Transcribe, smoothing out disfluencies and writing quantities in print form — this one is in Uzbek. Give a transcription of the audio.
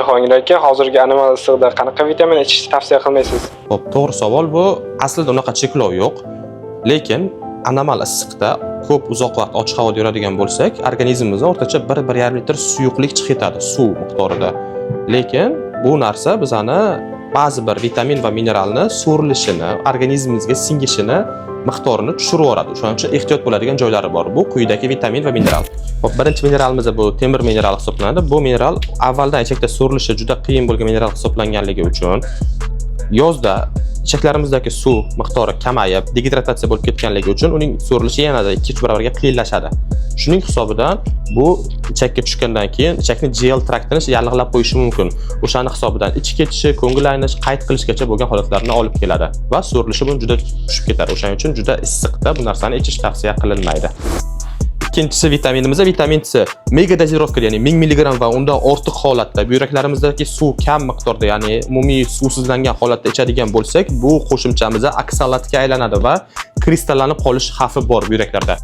Jahongir aka, hozirgi anomal issiqda qanaqa vitamin ichishni tavsiya qilmaysiz? Xo'p, to'g'ri savol bu. Aslida unaqa cheklov yo'q. Lekin anomal issiqda ko'p uzoq vaqt ochiq havoda yuradigan bo'lsak, organizmimizda o'rtacha 1-1,5 litr suyuqlik chiqib ketadi suv miqdorida. Lekin bu narsa bizani ba'zi bir vitamin va mineralni so'rilishini, organizmimizga singishini miqdorini tushirib yuboradi. Shuning uchun ehtiyot bo'ladigan joylari bor. Bu quyidagi vitamin va mineral. Xo'p, birinchi mineralimiz bu temir mineral hisoblanadi. Bu mineral avvaldan ichakda so'rilishi juda qiyin bo'lgan mineral hisoblanganligi uchun yozda ichaklarimizdagi suv miqdori kamayib, degidratatsiya bo'lib ketganligi uchun uning so'rilishi yanada 2-3 barobarga qiyinlashadi. Shuning hisobidan bu ichakka tushgandan keyin ichakni GL traktini yallig'lab qo'yishi mumkin. O'shani hisobidan ichi ketishi, ko'ngil aynish, qayt qilishgacha bo'lgan holatlarni olib keladi va so'rilishi buni juda tushib ketadi. O'shaning uchun juda issiqda bu narsani ichish tavsiya qilinmaydi. Ikkinchisi vitaminimiz vitamin C. Mega дозировка, ya'ni 1000 mg va undan ortiq holatda buyraklarimizdagi suv kam miqdorda, ya'ni umumiy suvsizlangan holatda ichadigan bo'lsak, bu qo'shimchamiz oksalatga aylanadi va kristallanib qolish xavfi bor buyraklarda.